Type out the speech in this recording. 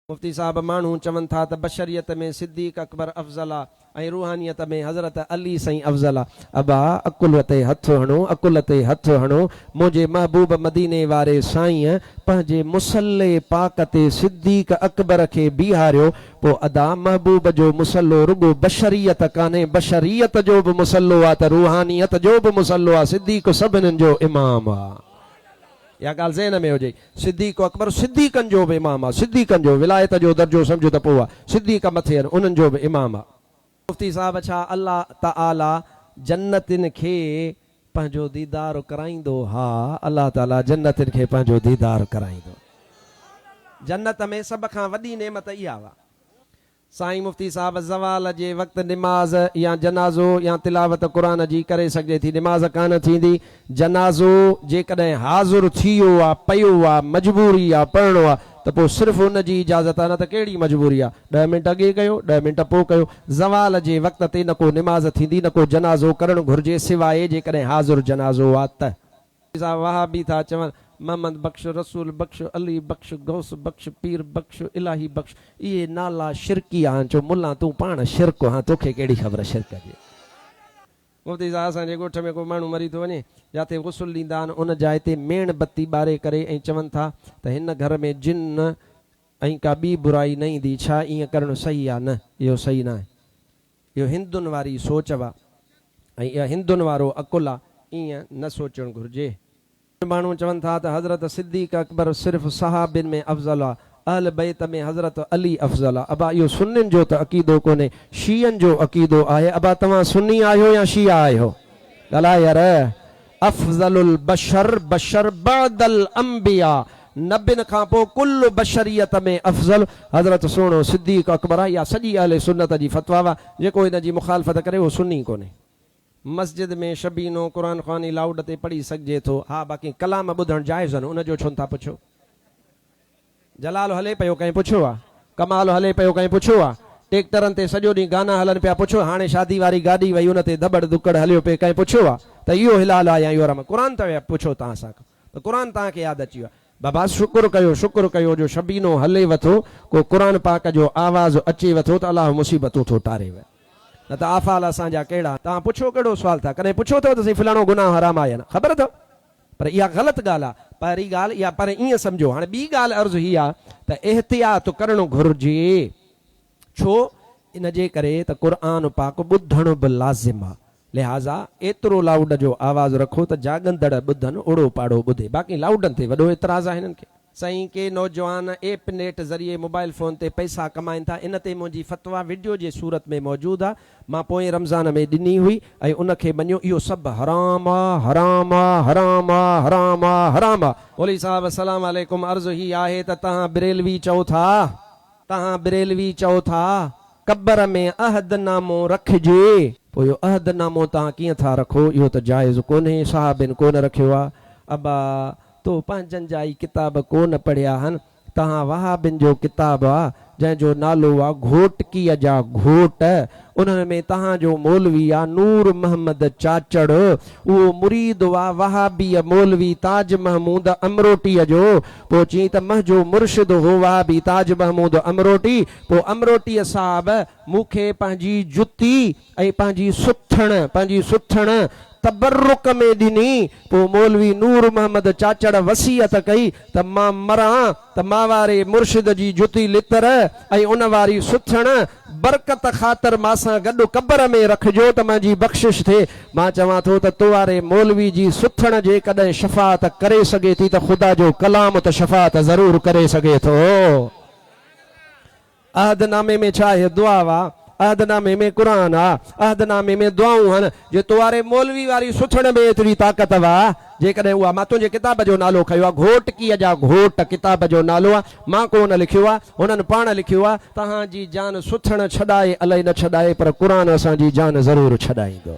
مفتي صاحب ماڻهو چون ٿا ته بشريت ۾ صديق اڪبر افضل آ ۽ روحانيت ۾ حضرت علي سائين افضل آ. ابا عقل تي هٿ هڻو عقل تي هٿ هڻو منهنجي محبوب مديني واري سائينء پنهنجي مصلي پاڪ تي صديق اڪبر کي بيهاريو پو ادا محبوب جو مصلو رڳو بشريت ڪانهي بشريت جو به مصلو آ ته روحانيت جو به مصلو آ صديق سڀنين جو امام آ. اها ڳالهه ذهن ۾ هجي. صديق اڪبر صديقن جو به امام آ. صديقن جو، ولايت جو درجو سمجهه ته پوء آ. صديق مٿي آهن، انهن جو به امام آ. مفتي صاحب ڇا الله تعالي جنتين کي پنهنجو ديدار ڪرائيندو؟ ها الله تعالي جنتين کي پنهنجو ديدار ڪرائيندو. جنت ۾ سڀ کان وڏي نعمت اها آ. سائين مفتي صاحب زوال جي وقت نماز يا جنازو يا تلاوت قرآن جي ڪري سگهجي ٿي نماز ڪانه ٿيندي جنازو جيڪڏهن حاضر ٿي ويو آ پيو آ مجبوري آ پڙهڻو آ ته پوء صرف ان جي اجازت آ نه ته ڪهڙي مجبوري آ ڏهه منٽ اڳي ڪيو ڏهه منٽ پوء ڪيو زوال جي وقت تي نه ڪو نماز ٿيندي نه ڪو جنازو ڪرڻ گهرجي سواء جيڪڏهن حاضر جنازو آ ته. صاحب وهابي ٿا چون، محمد بخش، رسول بخش، علي بخش، غوث بخش، پير بخش، الاهي بخش، اهي نالا شرڪي آهن، چو ملان تون پاڻ شرڪ آهين توکي ڪهڙي خبر شرڪ جي. مفتي صاحب اسان جي ڳوٺ ۾ ڪو ماڻهو مري ٿو وڃي جاتي غسل ڏيندا آهن ان جاء تي ميڻ بتي ٻاري ڪري ۽ چون ٿا ته هن گهر ۾ جن ۽ ڪا ٻي برائي نه ايندي ڇا ائين ڪرڻ صحيح آهي نه اهو صحيح ناهي. اهو هندن واري سوچ هئا ۽ اها هندن وارو عقل آ، ائين نه سوچڻ گهرجي. ماڻهو چون ٿا ته حضرت صديق اڪبر صرف صحابين ۾ افضل آ، اهل بيت ۾ حضرت علي افضل آ. ابا اهو سنين جو ته عقيدو ڪونهي، شيعن جو عقيدو آهي. ابا توهان سني آهيو يا شيعا آهيو؟ ڳالهاء يار. افضل البشر بشر بعد الانبياء نبين کان پوء ڪل بشريت ۾ افضل حضرت سهڻو صديق اڪبر آهي اها سڄي اهل سنت جي فتويٰ آهي جيڪو ان جي مخالفت ڪري اهو سني ڪونهي. مسجد ۾ شبينو قرآن خواني لائوڊ تي پڙهي سگهجي ٿو؟ ها باقي ڪلام ٻڌڻ جائز آهن ان جو ڇونه ٿا پڇو؟ جلال هلي پيو ڪنهن پڇيو آ. ڪمال هلي پيو ڪنهن پڇيو آ. ٽيڪٽرن تي سڄو ڏينهن گانا هلن پيا پڇو هاڻي شادي واري گاڏي وئي ان تي ڌٻڙ ڌڪڙ هليو پئي ڪنهن پڇيو آ ته اهو حلال آ يا اهو حرام قرآن ته پڇو توهان سان ته قرآن توهان کي ياد اچي ويو آ بابا شڪر ڪيو شڪر ڪيو جو شبينو هلي وٿو ڪو قرآن پاڪ جو آواز اچي وٿو ته الله مصيبتون ٿو ٽاري ويا نه ته آفال اسان جا ڪهڙا توهان پڇو ڪهڙو سوال ٿا ڪڏهن پڇيو اٿو ته سائين فلاڻو گناهه حرام آ يا نه خبر اٿو. پر اها غلط ڳالهه آ. پهرين ڳالهه اها پر ائين سمجهو. هاڻي ٻي ڳالهه عرض هي آ ته احتياط ڪرڻ گهرجي. ڇو؟ ان جي ڪري ته قرآن پاڪ ٻڌڻ به لازم آ. لهٰذا ايترو لائوڊ جو آواز رکو ته جاڳندڙ ٻڌن اوڙو پاڙو ٻڌي. باقي لائوڊن تي وڏو اعتراض آ هنن کي. سائين ڪي نوجوان ايپ نيٽ ذريعي موبائل فون تي پئسا ڪمائن ٿا ان تي منهنجي فتويٰ وڊيو جي صورت ۾ موجود آ مان پوئين رمضان ۾ ڏني هئي ۽ ان کي مڃيو اهو سڀ حرام آ حرام آ حرام آ حرام آ حرام آ. مولوي صاحب السلام عليڪم عرض هي آهي ته توهان بريلوي چئو ٿا توهان بريلوي چئو ٿا قبر ۾ عهد نامو رکجي. پوء اهو عهد نامو توهان ڪيئن ٿا رکو اهو ته جائز ڪونهي صحابين ڪونه رکيو آ ابا تو پنهنجن جا ئي ڪتاب ڪو نه پڙهيا هن. توهان وهابين جو ڪتاب آ، جنهن جو نالو آ گهوٽڪيء جا گهوٽ. انهن ۾ توهان جو مولوي آ نور محمد چاچڙ. اهو مريد آ وهابيء مولوي تاج محمود امروٽيء جو. پوء چيائين ته منهنجو مرشد هو وهابي تاج محمود امروٽي. پوء امروٽيء صاحب مون کي پنهنجي جتي ۽ پنهنجي سٿڻ، پنهنجي سٿڻ، تبرڪ ۾ ڏني. پوء مولوي نور محمد چاچڙ وصيت ڪئي ته مان مران ته مان واري مرشد جي جتي لتر ۽ ان واري سٿڻ برڪت خاطر مان سان گڏ قبر ۾ رکجو ته منهنجي بخشش ٿئي. مان چوان ٿو ته تو واري مولوي جي سٿڻ جيڪڏهن شفاعت ڪري سگهي ٿي ته خدا جو ڪلام ته شفاعت ضرور ڪري سگهي ٿو. عهد نامي ۾ ڇا آهي؟ دعا آ. عهد نامي ۾ قرآن آ. عهد نامي ۾ دعائون هن. جي تو واري مولوي واري سٿڻ ۾ ايتري طاقت آ، جيڪڏهن اها مان تنهنجي ڪتاب جو نالو کنيو آ، گهوٽڪيء جا گهوٽ ڪتاب جو نالو آ، مان ڪو نه لکيو آ، هنن پاڻ لکيو آ. توهان جي جان سٿڻ ڇڏائي الائي نه ڇڏائي پر قرآن اسان جي جان ضرور ڇڏائيندو.